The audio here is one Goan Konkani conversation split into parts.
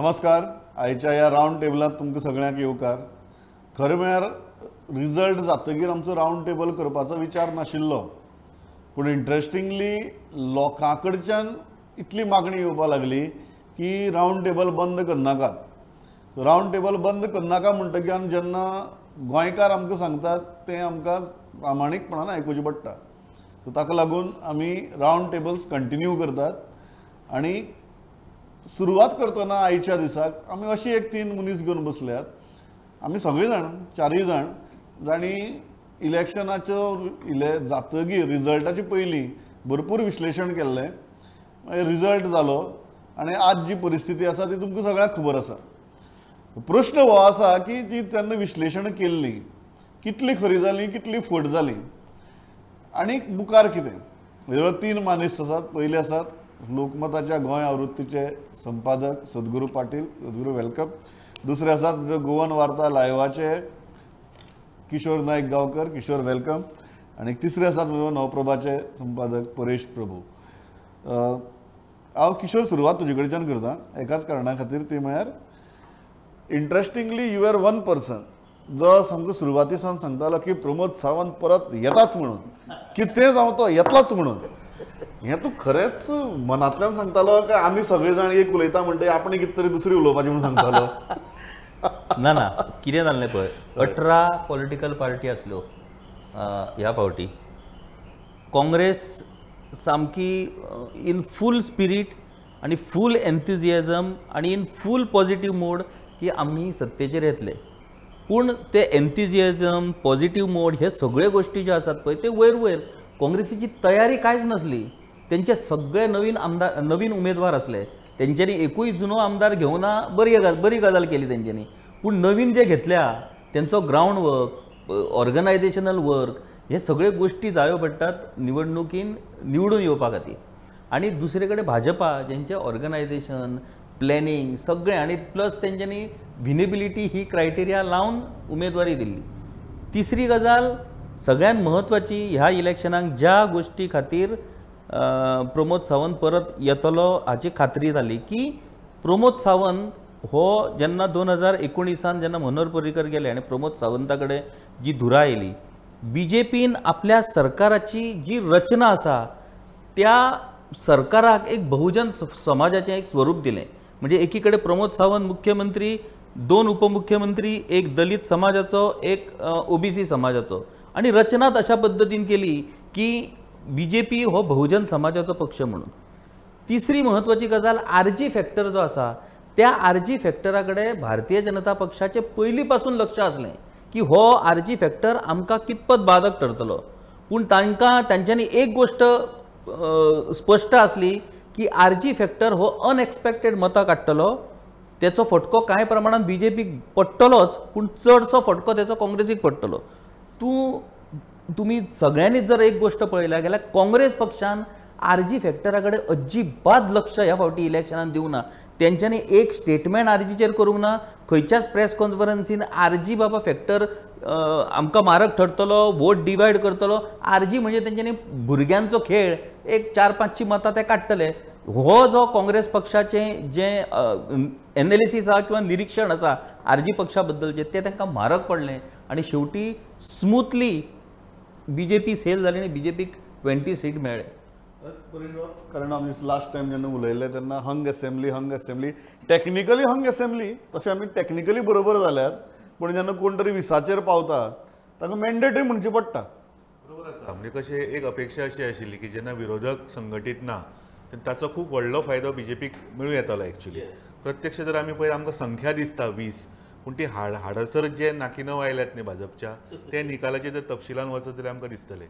नमस्कार. आयच्या ह्या रावंड टेबलांत तुमकां सगळ्यांक येवकार. खरें म्हळ्यार रिजल्ट जातकीर आमचो रावंड टेबल करपाचो विचार नाशिल्लो, पूण इंट्रस्टिंगली लोकां कडच्यान इतली मागणी येवपाक लागली की रावंड टेबल बंद करनाकात. रावंड टेबल बंद करनाका म्हणटकीर आमी जेन्ना गोंयकार आमकां सांगतात तें आमकां प्रामाणीकपणान आयकुचें पडटा. सो ताका लागून आमी रावंड टेबल्स कंटिन्यू करतात आनी सुरवात करतना आयच्या दिसाक आमी अशी एक तीन मनीस घेवन बसल्यात. आमी सगळे जाण, चारूय जाण जांणी इलेक्शनाचो जातगीर रिजल्टाचे पयलीं भरपूर विश्लेशण केल्लें. मागीर रिजल्ट जालो आनी आज जी परिस्थिती आसा ती तुमकां सगळ्यांक खबर आसा. प्रश्न हो आसा की जी तेन्ना विश्लेशण केल्लीं कितली खरी जाली, कितली फट जाली आनी मुखार कितें. हे तीन मानेस्त आसात. पयले आसात लोकमताच्या गोंय आवृत्तीचे संपादक सद्गुरू पाटील. सद्गुरू welcome. दुसरे आसात गोवन वार्ता लायवाचे किशोर नायक गांवकर. किशोर welcome. आनी तिसरे आसात नवप्रभाचे संपादक परेश प्रभू. हांव किशोर सुरवात तुजे कडच्यान करता एकाच कारणा खातीर, ती म्हळ्यार interestingly you are one person जो सामको सुरवाती सावन सांगतालो की प्रमोद सावंत परत येताच म्हणून, कितें जावं तो येतलोच म्हणून. हें तूं खरेंच मनांतल्यान सांगतालो काय आमी सगळे जाण एक उलयता म्हणटा आपणें कितें तरी दुसरी उलोवपाचें म्हणून सांगतालो? ना ना, कितें जाल्लें पळय, 18 पॉलिटिकल पार्टी आसल्यो ह्या फावटी. काँग्रेस सामकी इन फूल स्पिरीट आनी फूल एन्थुजियाजम आनी इन फूल पॉजिटीव मोड की आमी सत्तेचेर येतले. पूण ते एन्थुजियाजम, पॉजिटीव मोड हे सगळे गोश्टी ज्यो आसात पळय ते वयर वयर. काँग्रेसीची तयारी कांयच नासली. तेंचे सगळे नवीन आमदार, नवीन उमेदवार आसले. तेंच्यांनी एकूय जुनो आमदार घेवना, बरी गजाल केली तेंच्यांनी. पूण नवीन जे घेतल्या तेंचो ग्रावंड वर्क, ऑर्गनायझेशनल वर्क हे सगळे गोश्टी जायो पडटात निवडणुकीन निवडून येवपा खातीर. आनी दुसरे कडेन भाजपा जेंचें ऑर्गनायझेशन, प्लॅनिंग सगळें आनी प्लस तेंच्यांनी विनेबिलिटी ही क्रायटेरिया लावन उमेदवारी दिल्ली. तिसरी गजाल सगळ्यांत म्हत्वाची, ह्या इलेक्शनाक ज्या गोश्टी खातीर प्रमोद सावंत परत येतलो हाची खात्री जाली की प्रमोद सावंत हो जेन्ना 2019 जेन्ना मनोहर पर्रीकर गेले आनी प्रमोद सावंता कडेन जी धुरा आयली, बी जे पीन आपल्या सरकाराची जी रचना आसा त्या सरकाराक एक बहुजन समाजाचें एक स्वरूप दिलें. म्हणजे एकी कडेन प्रमोद सावंत मुख्यमंत्री, 2 उपमुख्यमंत्री, एक दलित समाजाचो, एक ओबीसी समाजाचो, आनी रचनाच अशा पद्दतीन केली की बी जे पी हो बहुजन समाजाचो पक्ष म्हणून. तिसरी म्हत्वाची गजाल, आर जी फॅक्टर जो आसा त्या आर जी फॅक्टरा कडेन भारतीय जनता पक्षाचें पयलीं पासून लक्ष आसलें की हो आर जी फॅक्टर आमकां कितपत बादक ठरतलो. पूण तांकां तांच्यांनी एक गोश्ट स्पश्ट आसली की आर जी फॅक्टर हो अनएक्सपेक्टेड मतां काडटलो, तेचो फटको कांय प्रमाणान बी जे पीक पडटलोच, पूण चडसो फटको तेचो काँग्रेसीक पडटलो. तुमी सगळ्यांनीच जर एक गोश्ट पळयल्या जाल्यार काँग्रेस पक्षान आर जी फॅक्टरा कडेन अजिबात लक्ष ह्या फावटी इलेक्शनान दिवंक ना. तेंच्यांनी एक स्टेटमेंट आर जीचेर करूंक ना, खंयच्याच प्रेस कॉन्फरन्सीन आर जी बाबा फॅक्टर आमकां मारक ठरतलो, वोट डिवायड करतलो, आर जी म्हणजे तेंच्यांनी भुरग्यांचो खेळ, एक 4-5 मतां ते काडटले. हो जो काँग्रेस पक्षाचें जें एनालिसीस आसा किंवा निरिक्षण आसा आर जी पक्षा बद्दलचें तें तांकां म्हारग पडलें आनी शेवटी smoothly B J P sale जाली आनी बी जे पीक 20 सीट मेळ्ळे. कारण आमी लास्ट टायम जेन्ना उलयल्ले तेन्ना hung assembly, hung assembly, technically hung assembly, तशें आमी टॅक्निकली बरोबर जाल्यात, पूण जेन्ना कोण तरी 20चेर पावता ताका मॅन्डेटरी म्हणचें पडटा. बरोबर आसा. म्हणजे कशें एक अपेक्षा अशी आशिल्ली की जेन्ना विरोधक संघटीत ना ताचो खूब व्हडलो फायदो बी जे पीक मेळूं येतालो. एक्चुली प्रत्यक्ष जर आमी पळयत आमकां संख्या दिसता 20, पूण ती हाडसर जे नाकिनव आयल्यात न्ही भाजपच्या ते निकालाचे जर तपशिलान वचत जाल्यार आमकां दिसतले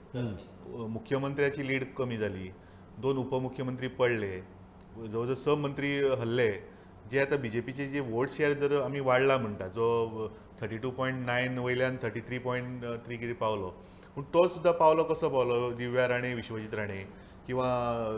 मुख्यमंत्र्याची लीड कमी जाली, 2 उपमुख्यमंत्री पडले, जवळ जवळ 6 मंत्री हल्ले. जे आतां बी जे पीचे जे वोट शेअर जर आमी वाडला म्हणटा, जो 32.9 वयल्यान 33.3 कितें पावलो, पूण तो सुद्दां पावलो कसो पावलो, दिव्या राणे, विश्वजीत राणे किंवा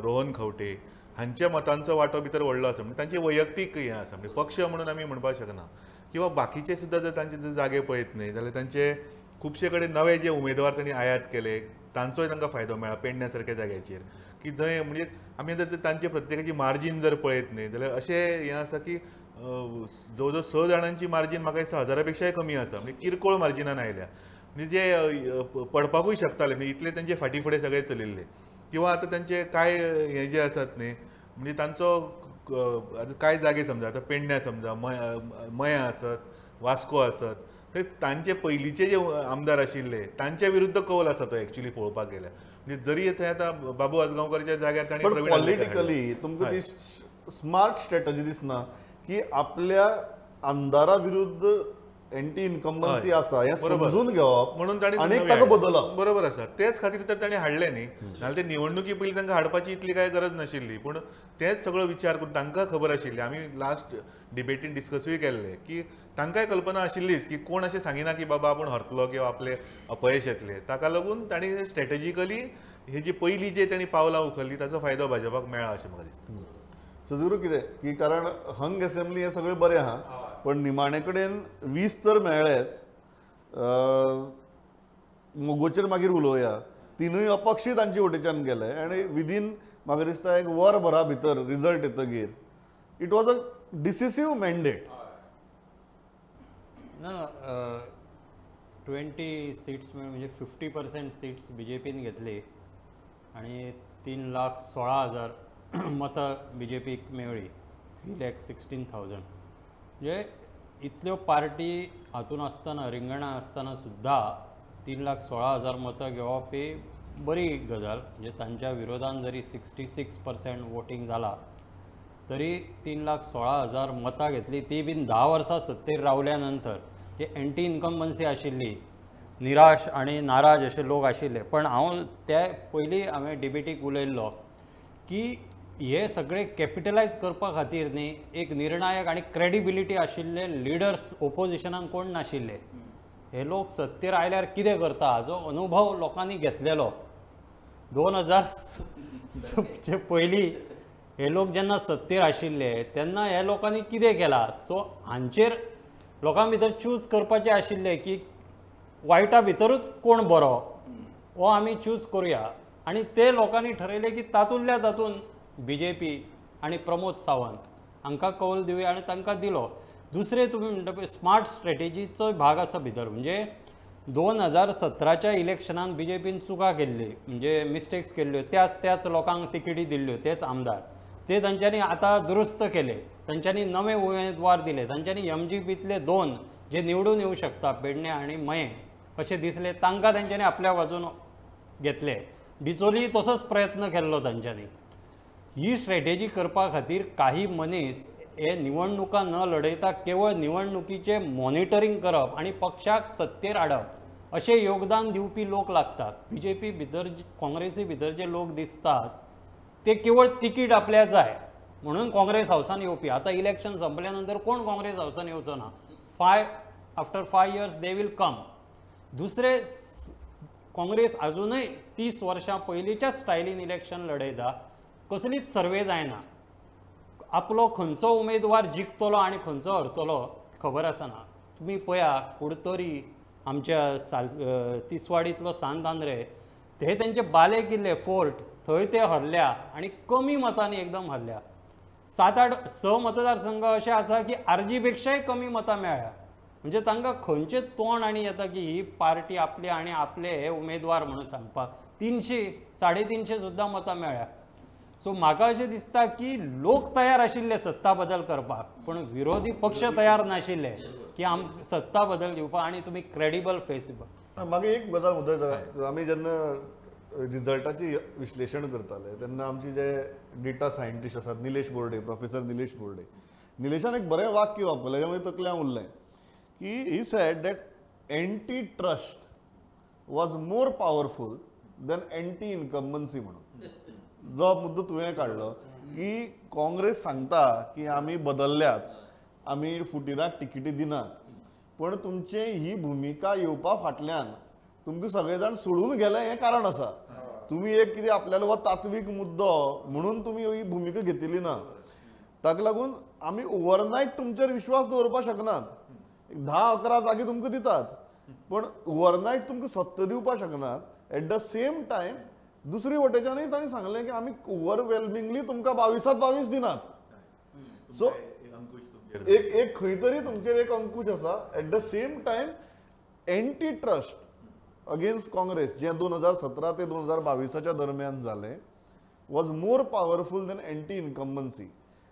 रोहन खंवटे हांच्या मतांचो वांटो भितर व्हडलो आसा. म्हणजे तांचे वैयक्तीक हें आसा, म्हणजे पक्ष म्हणून आमी म्हणपाक शकना. किंवा बाकीचे सुद्दां जर तांचे जर जागे पळयत न्ही जाल्यार तांचे खुबशे कडेन नवे जे उमेदवार तांणी आयात केले तांचोय तांकां फायदो मेळ्ळा पेडण्या सारक्या जाग्याचेर, की जंय म्हणजे आमी जर तांचे प्रत्येकाची मार्जीन जर पळयत न्ही जाल्यार अशें हें आसा की जवळ जवळ 6 जाणांची मार्जीन म्हाका दिसता 1000 पेक्षाय कमी आसा, म्हणजे किरकोळ मार्जिनान आयल्या, म्हणजे जे पडपाकूय शकताले, म्हणजे इतले तांचे फाटी फुडें सगळे चलिल्ले. किंवा आतां तांचे कांय हे जे आसात न्ही, म्हणजे तांचो आतां कांय जागे समजा आतां पेडण्या समजा, मयां आसत, वास्को आसत, थंय तांचे पयलींचे जे आमदार आशिल्ले तांच्या विरुद्ध कौल आसा तो एक्चुअली पळोवपाक गेल्यार. म्हणजे जरी थंय आतां बाबू आजगांवकरच्या जाग्यार तांणी पण पॉलिटिकली तुमकां ती स्मार्ट स्ट्रॅटजी दिसना की आपल्या आमदारा विरुद्ध एंटी इन्कम्बन्सी आसा हें समजून घेवप म्हणून तांणी आनी ताका बदलप. बरोबर आसा, तेच खातीर तर तांणी हाडलें न्ही, नाजाल्यार ते निवडणुकी पयलीं तांकां हाडपाची इतली कांय गरज नाशिल्ली. पूण तेच सगळो विचार करून तांकां खबर आशिल्ली, आमी लास्ट डिबेटीन डिस्कसूय केल्ले की तांकांय कल्पना आशिल्लीच की कोण अशें सांगिना की बाबा आपूण हरतलो किंवा आपले अपयश येतलें. ताका लागून तांणी स्ट्रॅटेजिकली हे जी पयलीं जे तांणी पावलां उखल्ली ताचो फायदो भाजपाक मेळ्ळा अशें म्हाका दिसता. सदगुरू कितें की कारण हंग असेंब्ली हें सगळें बरें आहा पण निमाणे कडेन 20 तर मेळ्ळेच, मोगोचेर मागीर उलोवया, तिनूय अपक्षी तांचे वटेच्यान गेले आनी विदीन म्हाका दिसता एक वर भरा भितर रिजल्ट येतगीर it was a decisive mandate. ना 20 सीट्स म्हणजे 50% सीट्स बी जे पीन घेतली आनी 3,16,000 मतां बी जे पीक मेळ्ळी, 3,16,000. म्हणजे इतल्यो पार्टी हातून आसतना रिंगणां आसतना सुद्दां 3,16,000 मतां घेवप ही बरी गजाल. म्हणजे तांच्या विरोधान जरी 66% वोटींग जाला तरी 3,16,000 मतां घेतली, ती बीन 10 वर्सां सत्तेर रावल्या नंतर. जे एंटी इन्कम्बन्सी आशिल्ली, निराश आनी नाराज अशे लोक आशिल्ले. पण हांव ते पयलीं हांवें डिबेटीक उलयल्लो की हे सगळे कॅपिटलायज करपा खातीर न्ही एक निर्णायक आनी क्रेडिबिलिटी आशिल्ले लिडर्स ओपोजिशनान कोण नाशिल्ले. हे लोक सत्तेर आयल्यार कितें करता हाजो अनुभव लोकांनी घेतलेलो. 2000 पयलीं हे लोक जेन्ना सत्तेर आशिल्ले तेन्ना ह्या लोकांनी कितें केलां, सो हांचेर लोकां भितर चूज करपाचें आशिल्लें की वायटा भितरूच कोण बरो हो आमी चूज करुया. आनी ते लोकांनी ठरयलें की तातूंतल्या तातूंत बी जे पी आनी प्रमोद सावंत हांकां कौल दिवया आनी तांकां दिलो. दुसरें तुमी म्हणटा पळय स्मार्ट स्ट्रेटेजीचोय भाग आसा भितर. म्हणजे 2017च्या इलेक्शनान बी जे पीन चुका केल्ली, म्हणजे मिस्टेक्स केल्ल्यो, त्याच त्याच लोकांक तिकेटी दिल्ल्यो, तेच आमदार, ते तांच्यांनी आतां दुरुस्त केले, तांच्यांनी नवे उमेदवार दिले, तांच्यांनी एम जी पींतले 2 जे निवडून येवं शकता पेडणे आनी मयें अशें दिसले तांकां तांच्यांनी आपल्या बाजून घेतले. डिचोली तसोच प्रयत्न केल्लो तांच्यांनी. ही स्ट्रेटेजी करपा खातीर काही मनीस हे निवडणुका न लढयता केवळ निवडणुकीचें मॉनिटरींग करप आनी पक्षाक सत्तेर हाडप अशें योगदान दिवपी लोक लागतात. बी जे पी भितर, काँग्रेसी भितर जे लोक दिसतात ते केवळ तिकीट आपल्या जाय म्हणून काँग्रेस हावसान येवपी. आतां इलेक्शन संपल्या नंतर कोण काँग्रेस हावसान येवचो ना, after 5 years they will come. दुसरे, काँग्रेस अजूनय 30 वर्सां पयलींच्याच स्टायलीन इलेक्शन लढयता, कसलीच सर्वे जायना, आपलो खंयचो उमेदवार जिखतलो आनी खंयचो हरतलो खबर आसना. तुमी पळया कुडतरी आमच्या तिसवाडींतलो सांत आंद्रे ते तेंचे बाले किल्ले फोर्ट थंय ते हरल्या आनी कमी मतांनी एकदम हरल्या. 7-8 6 मतदारसंघ अशे आसा की आरजी पेक्षाय कमी मतां मेळ्ळ्या. म्हणजे तांकां खंयचें तोंड आनी येता की ही पार्टी आपली आनी आपले हे उमेदवार म्हणून सांगपाक. 300 350 सुद्दां मतां मेळ्ळ्या. सो म्हाका अशें दिसता की लोक तयार आशिल्ले सत्ता बदल करपाक, पूण विरोधी पक्ष तयार नाशिल्ले की आम सत्ता बदल दिवपाक आनी तुमी क्रेडिबल फेस दिवपाक. म्हाका एक गजाल मुद्दो जाता, आमी जेन्ना रिजल्टाची विश्लेशण करताले तेन्ना आमचे जे डेटा सायंटिस्ट आसात निलेश बोर्डे, प्रोफेसर निलेश बोर्डे, निलेशान एक बरें वाक्य वापरलें जें म्हज्या तकल्यान उरलें की he said that anti trust was more powerful than anti incumbency. म्हणून जो मुद्दो तुवें काडलो की काँग्रेस सांगता की आमी बदलल्यात, आमी फुटीराक तिकेटी दिनात, पण तुमचे ही भुमिका येवपा फाटल्यान तुमकां सगळे जाण सोडून गेले हें कारण आसा. तुमी एक कितें आपल्यालो हो तात्वीक मुद्दो म्हणून तुमी ही भुमिका घेतली ना, ताका लागून आमी ओवरनायट तुमचेर विश्वास दवरपाक शकनात. 10-11 जागे तुमकां दितात पण ओवरनायट तुमकां सत्ता दिवपाक शकनात. एट the same time दुसरी वटेच्यानूय तांणी सांगलें की आमी ओवरवेल्मिंगली तुमकां 22 दिनात. सो एक एक खंय तरी तुमचेर एक अंकुश आसा. At the same time anti trust against Congress जे 2017 ते 2022 दरम्यान जालें was more powerful than anti incumbency.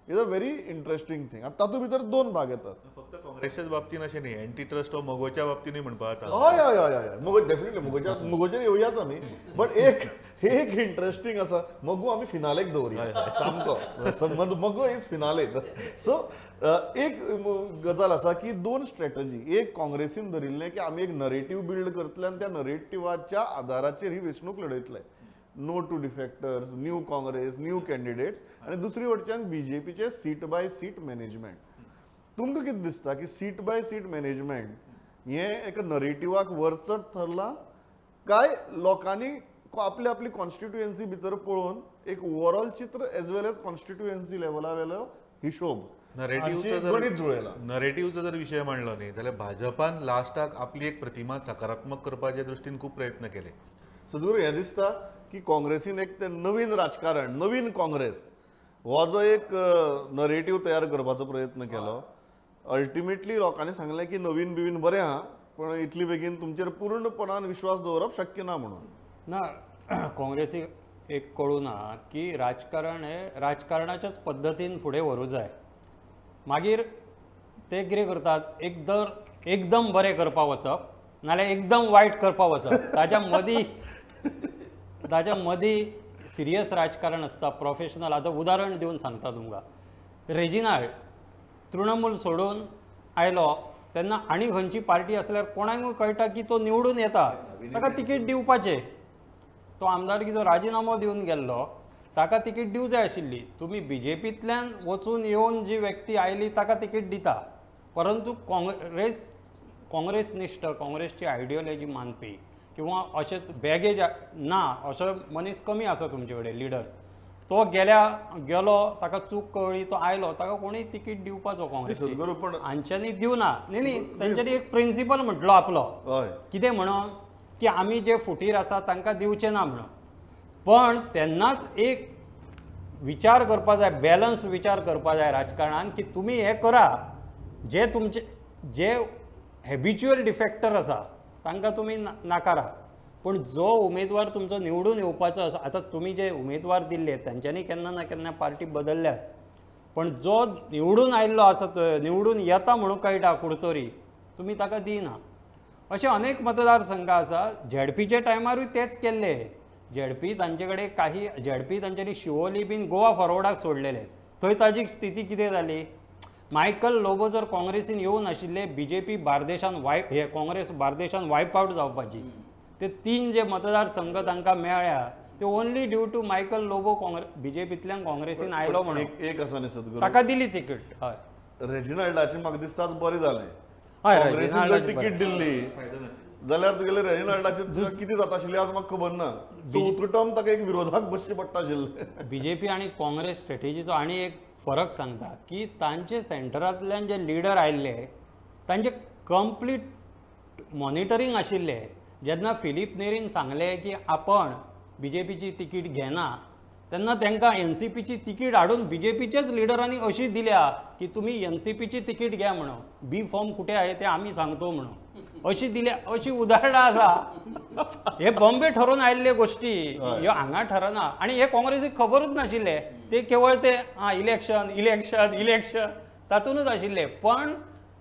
Is a very interesting thing. आतां तातूंत भितर दोन भाग येतात. फक्त काँग्रेसच्याच बाबतीन अशें न्ही, एंटी ट्रस्ट हो मगोच्या बाबतीनूय म्हणपा जाता. हय हय हय हय, मगो डेफिनेटली मगोचेर येवयाच आमी, बट एक एक इंट्रस्टींग आसा, मगो आमी फिनालेक दवरुया सामको, मगो is finale. सो एक गजाल आसा की दोन स्ट्रॅटजी, एक काँग्रेसीन धरिल्लें की आमी एक नरेटीव बिल्ड करतले आनी त्या नरेटिवाच्या आदाराचेर ही वेंचणूक लडयतले, no to defectors, new Congress, new candidates, आनी दुसरी वटच्यान बीजेपीचे सीट बाय सीट मॅनेजमेंट. तुमकां कितें दिसता की सीट बाय सीट मॅनेजमेंट हें एका नरेटिवाक वरचड थरलां काय लोकांनी आपली आपली कॉन्स्टिट्युएन्सी भितर पळोवन एक ओवरऑल चित्र एज वेल एज कॉन्स्टिट्युएन्सी लेवला वेलो हिशोब गणीत जुळयला? नरेटिव्हचो जर विशय मांडलो न्ही जाल्यार भाजपान लास्टाक आपली एक प्रतिमा सकारात्मक करपाच्या दृश्टीन खूब प्रयत्न केले. सदगुरू, हें दिसता की काँग्रेसीन एक ते नवीन राजकारण, नवीन काँग्रेस हो जो एक नरेटीव तयार करपाचो प्रयत्न केलो, अल्टिमेटली लोकांनी सांगलें की नवीन बिवीन बरें आहा पण इतली बेगीन तुमचेर पूर्णपणान विश्वास दवरप शक्य ना म्हणून. ना, काँग्रेसीक एक कळूं ना की राजकारण हे राजकारणाच्याच पद्दतीन फुडें व्हरूं जाय. मागीर ते कितें करतात, एकदम बरें करपाक वचप नाल्यार एकदम वायट करपाक वचप, ताच्या मदीं सिरियस राजकारण आसता, प्रोफेशनल. आतां उदाहरण दिवन सांगता तुमकां, रेजिनाल्ड तृणमूल सोडून आयलो तेन्ना आनी खंयची पार्टी आसल्यार कोणाकूय कळटा की तो निवडून येता, ताका तिकीट दिवपाचें. तो आमदारकीचो राजिनामो दिवन गेल्लो, ताका तिकीट दिवं जाय आशिल्ली. तुमी बीजेपींतल्यान वचून येवन जी व्यक्ती आयली ताका तिकीट दिता, परंतु काँग्रेसनिश्ठ, काँग्रेसची आयडियोलॉजी मानपी किंवा अशें बॅगेज ना असो मनीस कमी आसा तुमचे कडेन लिडर्स, तो गेलो ताका चूक कळ्ळी, तो आयलो, ताका कोणूय तिकीट दिवपाचो काँग्रेस हांच्यांनी दिवना. न्ही न्ही, तेंच्यांनी एक प्रिंसिपल म्हटलो आपलो, कितें म्हणून की आमी जे फुटीर आसा तांकां दिवचें ना म्हणून. पण तेन्नाच एक विचार करपा जाय, बॅलन्स विचार करपा जाय राजकारणान की तुमी हें करा, जे तुमचे जे हॅबिच्युअल डिफेक्टर आसा तांकां तुमी नाकारा, पूण जो उमेदवार तुमचो निवडून येवपाचो आसा, आतां तुमी जे उमेदवार दिल्ले तांच्यांनी केन्ना ना केन्ना पार्टी बदलल्याच, पण जो निवडून आयिल्लो आसा तो निवडून येता म्हणून कळटा कुडतरी, तुमी ताका दिना. अशे अनेक मतदारसंघ आसा, झेडपीच्या टायमारूय तेच केल्ले. झेडपी तांचे कडेन काही, झेडपी तांच्यांनी शिवोली बीन गोवा फॉरवर्डाक सोडलेले, थंय ताजी स्थिती कितें जाली, मायकल लोबो जर काँग्रेसीन येवं नाशिल्ले बीजेपी बार्देशान हे काँग्रेस बार्देशान वायप आवट जावपाची. ते तीन जे मतदारसंघ तांकां मेळ्ळ्या ते only due to Michael Lobo बीजेपींतल्यान काँग्रेसीन आयलो म्हणून. एक आसा न्ही सदगुरू, ताका दिली तिकीट. हय, रेजिनाल्डाची म्हाका दिसता बरें जालें, काँग्रेसीन जर तिकीट दिल्ली जाल्यार तुगेले रेजिनाल्डाचे कितें जाता आशिल्लें आज म्हाका खबर ना. चवथो टर्म ताका एक विरोधाक बसचें पडटा आशिल्लें. बीजेपी आनी काँग्रेस स्ट्रेटेजीचो आनी एक फरक सांगता की तांचे सेंटरांतल्यान जे लिडर आयिल्ले तांचे कंप्लीट मॉनिटरींग आशिल्लें. जेन्ना फिलीप नेरीन सांगलें की आपण बीजेपीची तिकीट घेना तेन्ना तांकां एनसीपीची तिकीट हाडून बीजेपीच्याच लिडरांनी अशी दिल्या की तुमी एनसीपीची तिकीट घ्या म्हणून, बी फॉर्म कुठे आहे ते आमी सांगतो म्हणून, अशी दिल्या. अशी उदाहरणां आसा. हे बॉम्बे ठरोवन आयिल्ले गोश्टी ह्यो हांगा ठरना आनी हे काँग्रेसीक खबरूच नाशिल्ले, ते केवळ ते आं इलेक्शन इलेक्शन इलेक्शन तातूंतच आशिल्ले. पण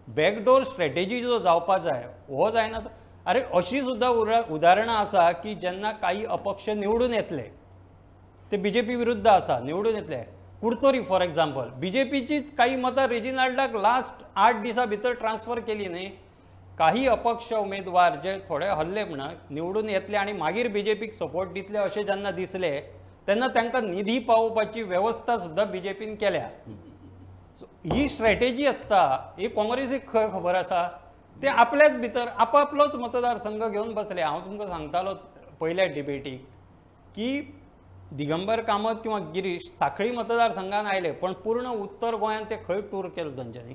बॅकडोर स्ट्रेटेजी जो जावपा जाय हो जायना. अरे अशी सुद्दां उदाहरणां आसा की जेन्ना काही अपक्ष निवडून येतले ते बीजेपी विरुद्ध आसा, निवडून येतले. कुडतोरी फॉर एग्जाम्पल, बीजेपीचीच काही मतां रेजिनाल्डाक लास्ट 8 दिसां भितर ट्रान्सफर केली न्ही. काही अपक्ष उमेदवार जे थोडे हल्ले म्हणा निवडून येतले आनी मागीर बीजेपीक सपोर्ट दितले अशें जेन्ना दिसले तेन्ना तांकां निधी पावोवपाची वेवस्था सुद्दां बीजेपीन केल्या. ही स्ट्रेटेजी आसता, ही काँग्रेसीक खंय खबर आसा, ते आपल्याच भितर आपापलोच मतदारसंघ घेवन बसले. हांव तुमकां सांगतालो पयल्या डिबेटीक की दिगंबर कामत किंवा गिरीश साखळी मतदारसंघान आयले, पण पूर्ण उत्तर गोंयांत ते खंय टूर केलो तांच्यांनी,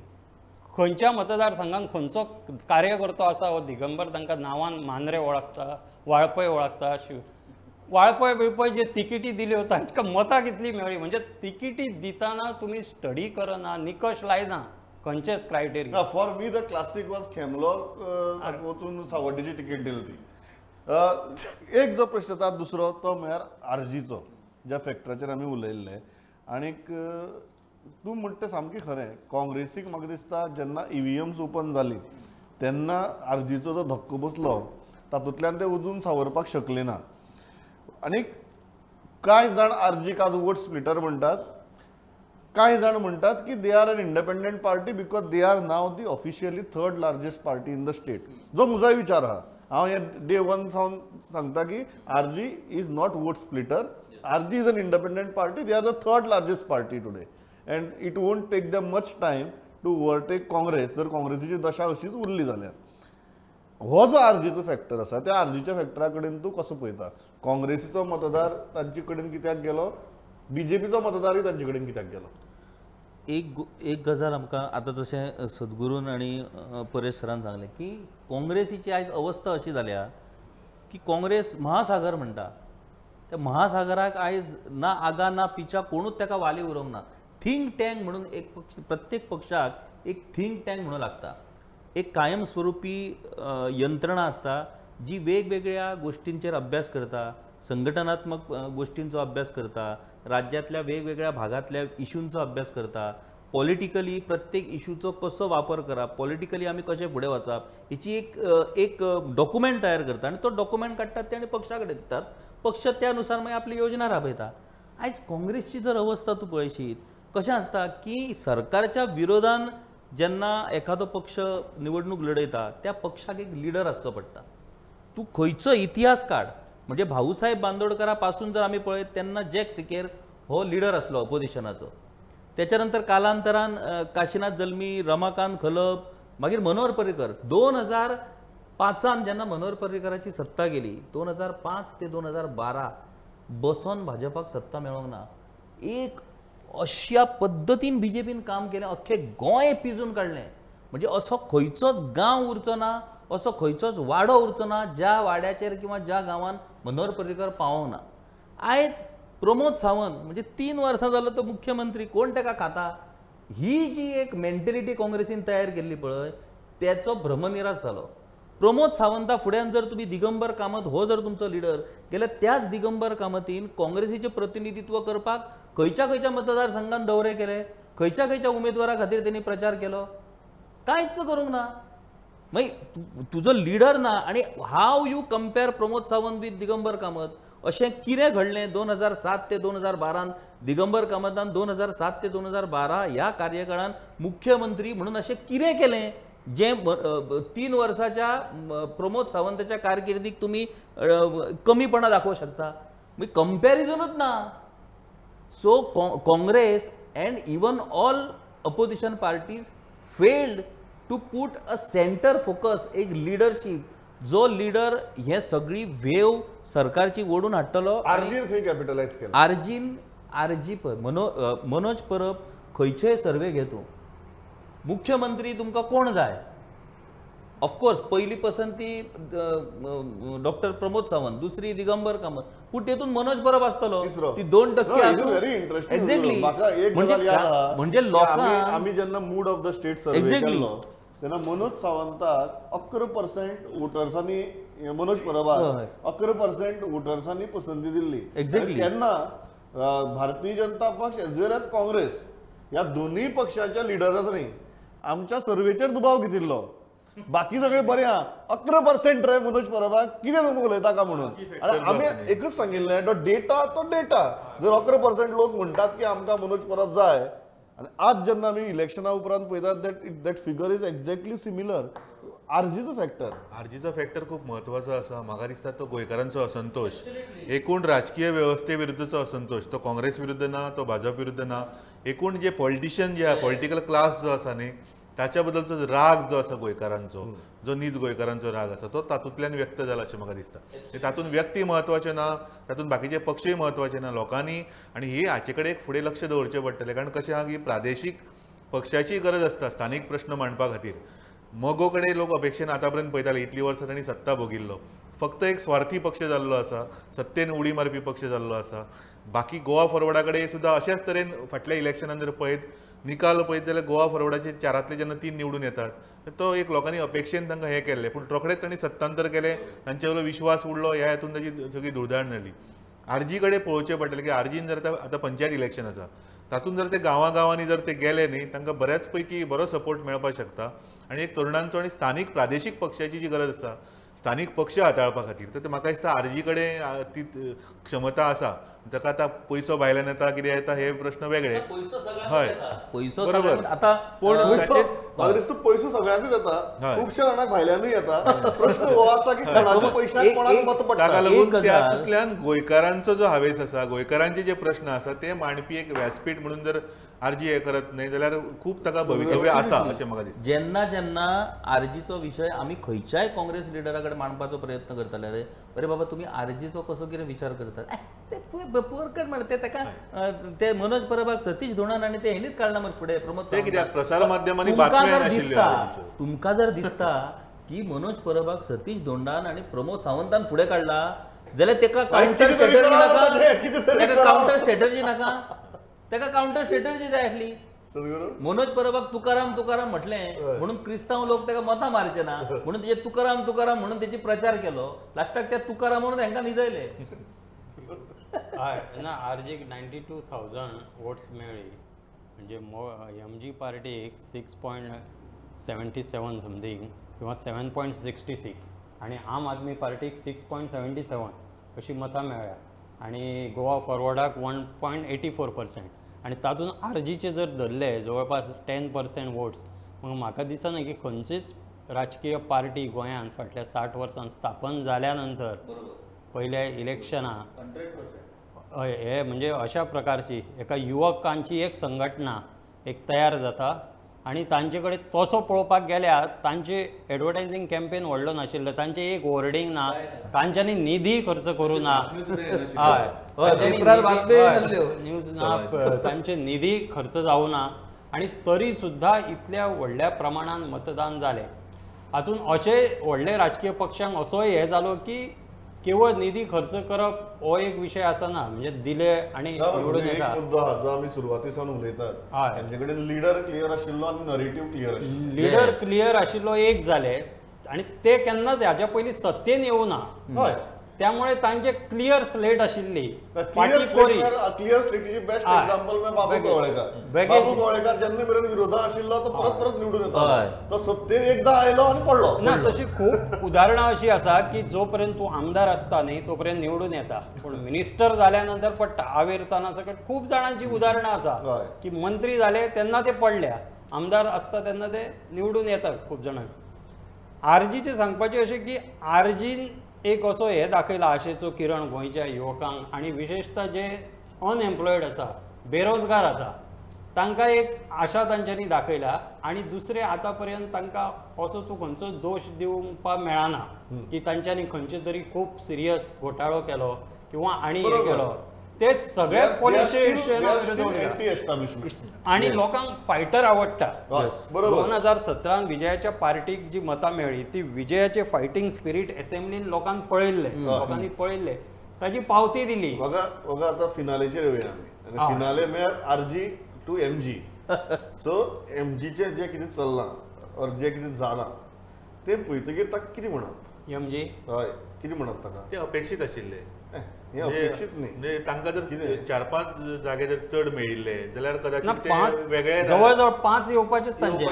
खंयच्या मतदारसंघान खंयचो कार्यकर्तो आसा हो दिगंबर तांकां नांवान मांद्रे वळखता, वाळपय वळखता, शिव वाळपय बिळपय जे तिकिटी दिल्यो तांकां मतां कितली मेळ्ळी. म्हणजे तिकिटी दितना तुमी स्टडी करना, निकश लायना खंयचेच criteria. For me the classic was Khemlo वचून सावड्डेची तिकीट दिली ती. एक जो प्रश्न येता दुसरो तो म्हळ्यार आरजीचो, ज्या फॅक्टराचेर आमी उलयल्ले. आनीक तूं म्हणटा तें सामकें खरें, काँग्रेसीक म्हाका दिसता जेन्ना EVMs open जाली तेन्ना आरजीचो जो धक्को बसलो तातूंतल्यान ते अजून सावरपाक शकले ना. आनीक कांय जाण आरजीक आज वोट स्प्लिटर म्हणटात, कांय जाण म्हणटात की they are an independent party because they are now the officially third largest party in the state. जो म्हजोय विचार आहा, हांव हे डे वन सावन सांगता की RG is not vote splitter, RG is an independent party, they are the third largest party today and it won't take them much time to overtake Congress जर काँग्रेसीची दशा अशीच उरली जाल्यार. हो जो आरजीचो फॅक्टर आसा त्या आरजीच्या फॅक्टरा कडेन तूं कसो पळयता? काँग्रेसीचो मतदार तांचे कडेन कित्याक गेलो, बीजेपीचो मतदारूय तांचे कडेन कित्याक गेलो? एक गजाल आमकां आतां जशें सद्गुरून आनी परेश सरान सांगलें की काँग्रेसीची आयज अवस्था अशी जाल्या की काँग्रेस महासागर म्हणटा, त्या महासागराक आयज ना आगा ना पिछा, कोणूच ताका वाली उरोवंक ना. थिंक टँक म्हणून एक पक्ष, प्रत्येक पक्षाक एक थिंक टँक म्हणून लागता, एक कायमस्वरूपी यंत्रणा आसता जी वेगवेगळ्या गोष्टींचेर अभ्यास करता, संघटनात्मक गोष्टींचो अभ्यास करता, राज्यांतल्या वेगवेगळ्या भागांतल्या इशूंचो अभ्यास करता, पॉलिटिकली प्रत्येक इशूचो कसो वापर करप, पॉलिटिकली आमी कशें फुडें वचप हेची एक एक डॉक्युमेंट तयार करता आनी तो डॉक्युमेंट काडटात ते आनी पक्षा कडेन दितात, पक्ष त्या नुसार मागीर आपली योजना राबयता. आयज काँग्रेसची जर अवस्था तूं पळयशीत कशें आसता की सरकारच्या विरोधान जेन्ना एखादो पक्ष निवडणूक लढयता त्या पक्षाक एक लिडर आसचो पडटा. तूं खंयचो इतिहास काड, म्हणजे भाऊसाहेब बांदोडकरा पासून जर आमी पळयत तेन्ना जॅक सिकेर हो लिडर आसलो ऑपोजिशनाचो, त्याच्या नंतर कालांतरान काशीनाथ जल्मी, रमाकांत खलप, मागीर मनोहर पर्रीकर. 2005 जेन्ना मनोहर पर्रीकराची सत्ता गेली, 2005 ते 2012 बसोन भाजपाक सत्ता मेळोंक ना. एक अश्या पद्दतीन बीजेपीन काम केलें, अख्खें गोंय पिजून काडलें. म्हणजे असो खंयचोच गांव उरचो ना, असो खंयचोच वाडो उरचो ना ज्या वाड्याचेर किंवा ज्या गांवान मनोहर पर्रीकर पावोंक ना. आयज प्रमोद सावंत म्हणजे 3 वर्सां जालो तो मुख्यमंत्री, कोण ताका खाता? ही जी एक मेंटेलिटी काँग्रेसीन तयार केल्ली पळय त्याचो भ्रमनिरास जालो. प्रमोद सावंता फुड्यान जर तुमी दिगंबर कामत हो जर तुमचो लिडर गेल्यार त्याच दिगंबर कामतीन काँग्रेसीचें प्रतिनिधित्व करपाक खंयच्या खंयच्या मतदारसंघान दौरे केले, खंयच्या खंयच्या उमेदवारा खातीर तेणी प्रचार केलो, कांयच करूंक ना. मागीर तुजो लिडर ना आनी how you compare Pramod Sawant with Digambar Kamat? अशें कितें घडलें 2007 ते 2012 दिगंबर कामतान 2007 ते 2012 ह्या कार्यकाळान मुख्यमंत्री म्हणून अशें कितें केलें जें 3 वर्साच्या प्रमोद सावंताच्या कारकिर्दीक तुमी कमीपणा दाखोवंक शकता? मागीर कंपॅरिजनूच ना. So Congress and even all opposition parties failed to put a centre focus, एक लिडरशीप, जो लिडर हे सगळी वेव सरकारची ओडून हाडटलो. आरजीन खंय कॅपिटलायज केला? आरजीन, आरजी पळय मनोज परब खंयचेय सर्वे घे तूं, मुख्यमंत्री तुमकां कोण जाय? ऑफकोर्स पयली पसंती डॉक्टर प्रमोद सावंत, दुसरी दिगंबर कामत, पूण तेतून मनोज परब आसतलो, ती 2%. Very interesting. Exactly. म्हणजे लोकांक आमी जेन्ना mood of the state survey केल्लो तेन्ना मनोज सावंताक 11% वोटर्सांनी, मनोज परबाक 11% वोटर्सांनी पसंती दिल्ली. एक्झॅक्टली. तेन्ना भारतीय जनता पक्ष एज वेल एज काँग्रेस ह्या दोनूय पक्षाच्या लिडर्सांनी आमच्या सर्वेचेर दुबाव घेतिल्लो. बाकी सगळे बरे आहा, 11% रे मनोज परबाक, कितें तुमी उलयता का म्हणून. आनी आमी एकच सांगिल्लें, तो डेटा तो डेटा. जर 11% लोक म्हणटात की आमकां मनोज परब जाय, आनी आज जेन्ना आमी इलेक्शना उपरांत पळयतात that that figure is exactly similar. आरजीचो factor, आरजीचो factor खूब म्हत्वाचो आसा. म्हाका दिसता तो गोंयकारांचो असंतोश, एकूण राजकीय वेवस्थे विरुद्धचो असंतोश, तो काँग्रेस विरुद्ध ना, तो भाजप विरुद्ध ना, एकूण जे पॉलिटिशियन जे आहा, पॉलिटिकल क्लास जो आसा न्ही ताच्या बद्दलचो राग जो आसा गोंयकारांचो, जो नीज गोंयकारांचो राग आसा तो तातूंतल्यान व्यक्त जाला अशें म्हाका दिसता. तातूंत व्यक्ती म्हत्वाच्यो ना, तातूंत बाकीचे पक्षूय म्हत्वाचे ना. लोकांनी आनी ही हाचे कडेन एक फुडें लक्ष दवरचें पडटलें, कारण कशें आहा की प्रादेशीक पक्षाचीय गरज आसता स्थानीक प्रश्न मांडपा खातीर. मगो कडेन लोक अपेक्षेन आतां पर्यंत पळयताले, इतलीं वर्सां तांणी सत्ता भोगिल्लो, फक्त एक स्वार्थी पक्ष जाल्लो आसा, सत्तेन उडी मारपी पक्ष जाल्लो आसा. बाकी गोवा फॉरवर्डा कडेन सुद्दां अशेच तरेन फाटल्या इलेक्शनान जर पळयत निकाल पळयत जाल्यार गोवा फॉरवर्डाचे 4 जेन्ना 3 निवडून येतात तो एक लोकांनी अपेक्षेन तांकां हें केल्लें, पूण रोखडेच तांणी सत्तांतर केलें, तांचे वयलो विश्वास उडलो, ह्या हातून ताची सगळी धुळधाण जाली. आरजी कडेन पळोवचें पडटलें की आरजीन जर आतां पंचायत इलेक्शन आसा तातूंत जर ते गांवागांवांनी जर ते गेले न्ही तांकां बऱ्याच पैकी बरो सपोर्ट मेळपाक शकता. आनी एक तरुणांचो आनी स्थानीक प्रादेशीक पक्षाची जी गरज आसा स्थानीक पक्ष हाताळपा खातीर, तर म्हाका दिसता आरजी कडेन ती क्षमता आसा. ताका आतां पयसो भायल्यान येता कितें येता हे प्रश्न वेगळे, हय पयसो बरोबर. आतां पूण म्हाका दिसता पयसो सगळ्यांकूच येता, खुबश्या जाणांक भायल्यानूय येता. प्रश्न हो आसा की कोणाच्या पयशाक कोणाक मत पडटा. ताका लागून तातूंतल्यान गोंयकारांचो जो हावेस आसा, गोंयकारांचे जे प्रश्न आसा ते मांडपी एक व्यासपीठ म्हणून जर आरजी हे करत न्ही जाल्यार खूब ताका भवितव्य आसा अशें म्हाका दिसता. जेन्ना जेन्ना आरजीचो विशय आमी खंयच्याय काँग्रेस लिडरा कडेन मांडपाचो प्रयत्न करताले, अरे अरे बाबा तुमी आरजीचो कसो कितें विचार करतात, ते पोरकट म्हणटा ते ताका ते मनोज परबाक सतीश धोंडान आनी ते हेणीच काडला मरे फुडें प्रमोद. कित्याक प्रसार माध्यमांनी बातम्यो नाशिल्ल्यो. तुमकां जर दिसता की मनोज परबाक सतीश धोंडान आनी प्रमोद सावंतान फुडें काडला जाल्यार तेका कावंटर स्ट्रॅटर्जी नाका, तेका कावंटर स्ट्रॅटर्जी नाका, तेका कावंटर स्ट्रॅटर्जी जाय आसली. मनोज परबाक तुकाराम तुकाराम म्हटलें म्हणून क्रिस्तांव लोक तेका मतां मारचे ना म्हणून तेजे तुकाराम तुकाराम म्हणून तेची प्रचार केलो, लास्टाक त्या तुकाराम म्हणून हेंकां निजयले. हय ना, आरजीक 92,000 वोट्स मेळ्ळी, म्हणजे एम जी पार्टीक 6.77 समथींग किंवा 7.66 आनी आम आदमी पार्टीक 6.77 अशी मतां मेळ्ळ्या आनी गोवा फॉरवर्डाक 1.84% आनी तातूंत आरजीचे जर धरले जवळपास 10% वोट्स, मग म्हाका दिसना की खंयचीच राजकीय पार्टी गोंयांत फाटल्या 60 वर्सां स्थापन जाल्या नंतर पयल्या इलेक्शनाक हय हे म्हणजे अशा प्रकारची एका युवकांची एक संघटना एक तयार जाता आनी तांचे कडेन तसो पळोवपाक गेल्यार तांचे एडवर्टायजींग कॅम्पेन व्हडलो नाशिल्लो, तांचे एक होर्डिंग ना, तांच्यांनी निधी खर्च करूं ना, हय न्यूज ना, तांचे निधी खर्च जावं ना आनी तरी सुद्दां इतल्या व्हडल्या प्रमाणान मतदान जालें. हातूंत अशे व्हडले राजकीय पक्षांक असोय हें जालो की केवळ निधी खर्च करप हो एक विशय आसना, म्हणजे दिले आनी निवडून येता. एक मुद्दो जो आमी सुरवाती सावन उलयतात, तांचे कडेन लिडर क्लियर आशिल्लो आनी नरेटीव क्लियर आशिल्लो. लिडर क्लियर आशिल्लो एक जाले आनी ते केन्नाच हाज्या पयलीं सत्तेन येवना, त्यामुळे तांचे क्लियर स्लेट आशिल्ली. क्लियर स्लेटीची बेस्ट एक्झाम्पल म्हणजे बाबू कवळेकर. बाबू कवळेकर जेन्ना मेरेन विरोधात आशिल्लो तो परत परत निवडून येतालो, तो सत्तेर एकदा आयलो आनी पडलो ना. तशी खूब उदाहरणां अशी आसा की जो पर्यंत तूं आमदार आसता न्ही तो पर्यंत निवडून येता, पूण मिनिस्टर जाल्या नंतर पडटा. आवेरताना सकट खूब जाणांची उदाहरणां आसा की मंत्री जाले तेन्ना ते पडल्या, आमदार आसता तेन्ना ते निवडून येतात खूब जाणांक. आरजीचें सांगपाचें अशें की आरजीन एक असो हे दाखयला आशेचो किरण गोंयच्या युवकांक आनी विशेशतः जे अनएम्प्लॉयड आसा, बेरोजगार आसा तांकां एक आशा तांच्यांनी दाखयला. आनी दुसरें आतां पर्यंत तांकां असो तूं खंयचो दोश दिवपाक मेळना की तांच्यांनी खंयचे तरी खूब सिरियस घोटाळो केलो किंवा आनी हे केलो, ते सगळे पॉलिटिशियन आनी लोकांक फायटर आवडटा. 2017 विजयाच्या पार्टीक जी मतां मेळ्ळी ती विजयाचे फायटींग स्पिरीट एसेंब्लीन लोकांक पळयल्ले, लोकांनी पळयल्ले, ताची पावती दिली. बघा आतां फिनालेचेर येवया आमी. फिनाले म्हळ्यार RG to MG. So एमजीचें जें कितें चल्लां ऑर जें कितें जालां तें पळयतकीर ताका कितें म्हणप? एमजी हय, कितें म्हणप ताका? तें अपेक्षीत आशिल्लें. हे अपेक्षीत न्ही, म्हणजे तांकां जर 4-5 जागे जर चड मेळिल्ले जाल्यार कदाचित ते वेगळे जवळ जवळ 5 येवपाचे तांचे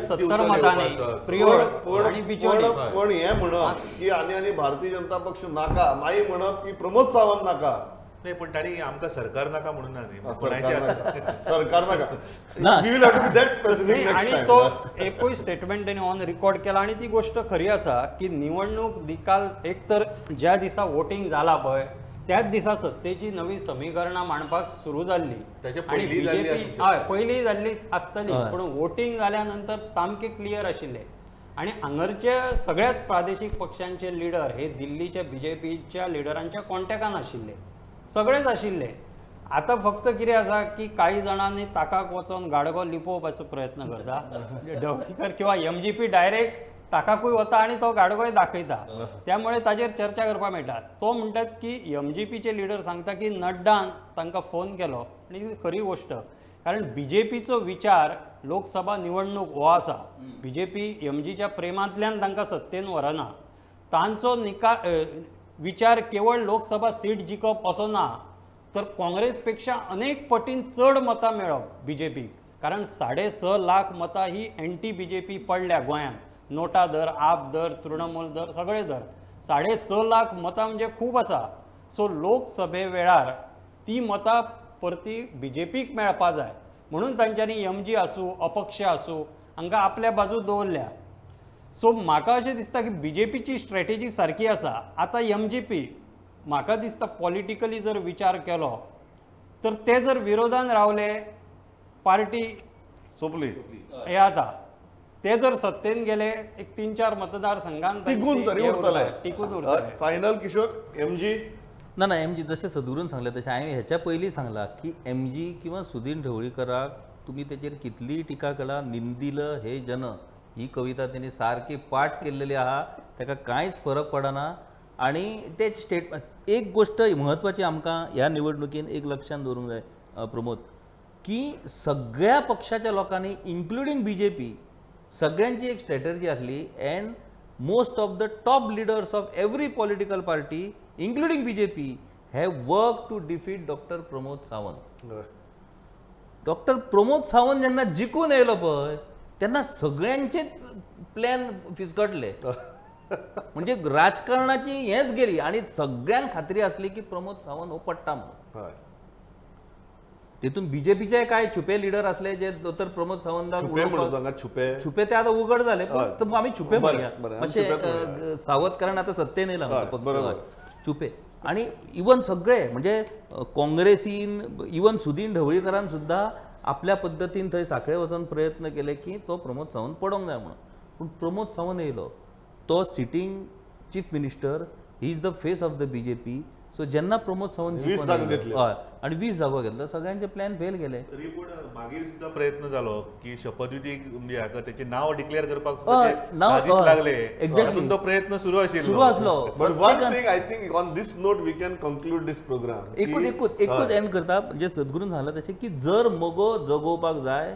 70 मतांनी प्रियोळ आनी बिचोली. पण हे म्हणप की आनी आनी भारतीय जनता पक्ष नाका, मागीर म्हणप की प्रमोद सावंत नाका. नाही, पण तांणी आमकां सरकार नाका म्हणून ना, न्ही सरकार नाका. आणि तो एकूय स्टेटमेंट त्यांनी ऑन रिकॉर्ड केला आणि ती गोष्ट खरी आसा की निवडणूक निकाल एक तर ज्या दिसा वोटिंग जाला पळय त्याच दिसा सत्तेची नवी समीकरणां मांडपाक सुरू जाल्ली आनी बीजेपी हय पयलीं जाल्ली आसतली, पूण वोटिंग जाल्या नंतर सामकें क्लियर आशिल्लें. आनी हांगरचे सगळ्याच प्रादेशीक पक्षांचे लिडर हे दिल्लीच्या बीजेपीच्या लिडरांच्या कॉन्टॅक्टान आशिल्ले, सगळेच आशिल्ले. आतां फक्त कितें आसा की कांय जाणांनी ताकाक वचोन गाडगो लिपोवपाचो प्रयत्न करता, ढवळीकर किंवा एमजीपी डायरेक्ट ताकाकूय वता आनी तो गाडगोय दाखयता, त्यामुळे ताजेर चर्चा करपाक मेळटा. तो म्हणटात की एमजीपीचे लिडर सांगता की नड्डान तांकां फोन केलो आनी खरी गोश्ट कारण बी जे पीचो विचार लोकसभा निवडणूक हो आसा. बी जे पी एमजीच्या प्रेमांतल्यान तांकां सत्तेन व्हरना. तांचो निका विचार केवळ लोकसभा सीट जिखप असो ना, तर काँग्रेस पेक्षा अनेक पटीन चड मतां मेळप बी जे पीक. कारण 6.5 लाख मतां ही एंटी बी जे पी पडल्या गोंयांत. नोटा धर, आप धर, तृणमूल धर, सगळे धर, 6.5 लाख मतां म्हणजे खूब आसा. सो लोकसभे वेळार ती मतां परती बी जे पीक मेळपा जाय म्हणून तांच्यांनी एम जी आसूं अपक्ष आसूं हांकां आपल्या बाजू दवरल्या. सो म्हाका अशें दिसता की बी जे पीची स्ट्रॅटेजी सारकी आसा. आतां एम जी पी म्हाका दिसता पॉलिटिकली जर विचार केलो तर ते जर विरोधान रावले पार्टी सोंपली. हे आतां ते जर सत्तेन गेले एक 3-4 मतदारसंघान टिकून तरी उरतले, टिकून उरतले. फायनल किशोर एम जी ना ना एम जी जशें सदगुरून सांगलें तशें हांवें हेच्या पयलीं सांगलां की एम जी किंवा सुदीन ढवळीकराक तुमी तेचेर कितलीय टिका केला, निंदिल हे जन ही कविता तेणी सारकी पाठ केल्लेली आहा, ताका कांयच फरक पडना. आनी ते स्टेट एक गोश्ट म्हत्वाची आमकां ह्या निवडणुकीन एक लक्षांत दवरूंक जाय प्रमोद, की सगळ्या पक्षाच्या लोकांनी इन्क्लुडींग बी जे पी सगळ्यांची एक स्ट्रॅटर्जी आसली and most of the top leaders of every political party including B J P have work to defeat doctor Pramod Sawant. Doctor Pramod Sawant जेन्ना जिखून येयलो पळय तेन्ना सगळ्यांचेच प्लॅन फिसकटले. म्हणजे राजकारणाची हेच गेली आनी सगळ्यांक खात्री आसली की प्रमोद सावंत हो पडटा म्हणून. तितून बीजेपीचे काय छुपे लिडर असले जे दोतोर प्रमोद सावंताक छुपे छुपे ते आतां उघड जाले, पण आमी छुपे म्हणया मातशे सावंत कारण आतां सत्तेन येयला छुपे. आनी इवन सगळे म्हणजे काँग्रेसीन इवन सुदीन ढवळीकरान सुद्दां आपल्या पद्दतीन थंय साखळे वचून प्रयत्न केले की तो प्रमोद सावंत पडोंक जाय म्हणून. पूण प्रमोद सावंत येयलो, तो sitting chief minister, he is the face of the B J P. So जेन्ना प्रमोद सावंत 20 जागो घेतले आनी 20 जागो घेतलो, सगळ्यांचे प्लॅन फेल गेले. तरी पूण मागीर सुद्दां प्रयत्न जालो की शपथविधी म्हणजे हाका तेचें नांव डिक्लेअर करपाक सुद्दां लागले. एक्झॅक्टली तो प्रयत्न सुरू आशिल्लो, सुरू आसलो. But one thing I think on this note we can conclude this programme. एकूच एकूच एकूच एंड करता, म्हणजे सद्गुरून सांगला तशें की जर मगो जगोवपाक जाय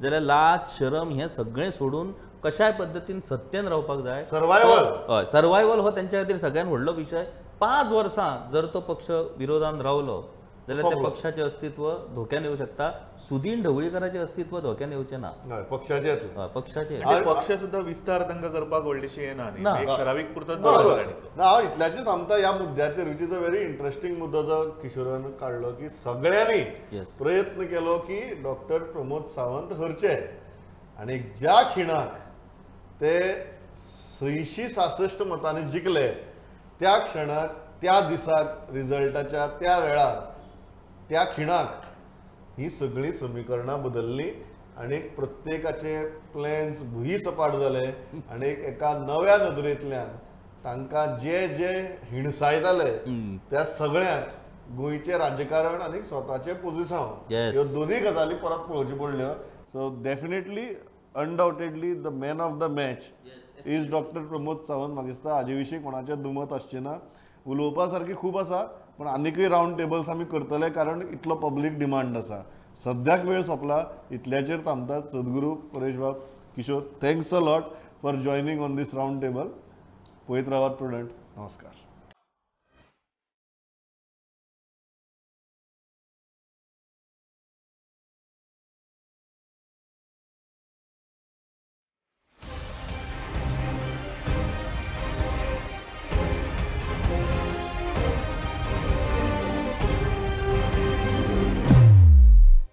जाल्यार लाज शरम हें सगळें सोडून कशाय पद्दतीन सत्तेन रावपाक जाय. सर्वायवल, हय सर्वायवल हो तेंच्या खातीर सगळ्यान व्हडलो विशय. 5 वर्सां जर तो पक्ष विरोधान रावलो जाल्यार त्या पक्षाचें अस्तित्व धोक्यान येवं शकता. सुदीन ढवळीकराचें अस्तित्व धोक्यान येवचें ना, पक्षाचें पक्षाचें पक्ष सुद्दां विस्तार तांकां करपाक व्हडलीशी येना, ठरावीक पुरतोच. बरोबर ना, हांव इतल्याचेर थांबता ह्या मुद्द्याचेर, which is a very interesting मुद्दो जो किशोरान काडलो की सगळ्यांनी प्रयत्न केलो की डॉक्टर प्रमोद सावंत हरचे आनी ज्या खिणाक ते 666 मतांनी जिखले त्या क्षणाक, त्या दिसाक, रिजल्टाच्या त्या वेळार, त्या खिणाक ही सगळीं समीकरणां बदल्लीं आनी प्रत्येकाचे प्लॅन्स भुंयी सपाट जाले आनी एका नव्या नदरेंतल्यान तांकां जे जे हिणसायताले त्या सगळ्यांक गोंयचें राजकारण आनी स्वताचें पोजिसांव ह्यो दोनूय गजाली परत पळोवच्यो पडल्यो. So definitely undoubtedly the man of the match is doctor Pramod Sawant. म्हाका दिसता हाजे विशीं कोणाचें दुमत आसचें ना. उलोवपा सारकी खूब आसा, पण आनीकय रावंड टेबल्स आमी करतले कारण इतलो पब्लीक डिमांड आसा. सद्याक वेळ सोंपला, इतल्याचेर थांबतात. सद्गुरू, परेश बाब, Kishore, thanks a lot for joining on this round table. पळयत रावात प्रुडंट. नमस्कार.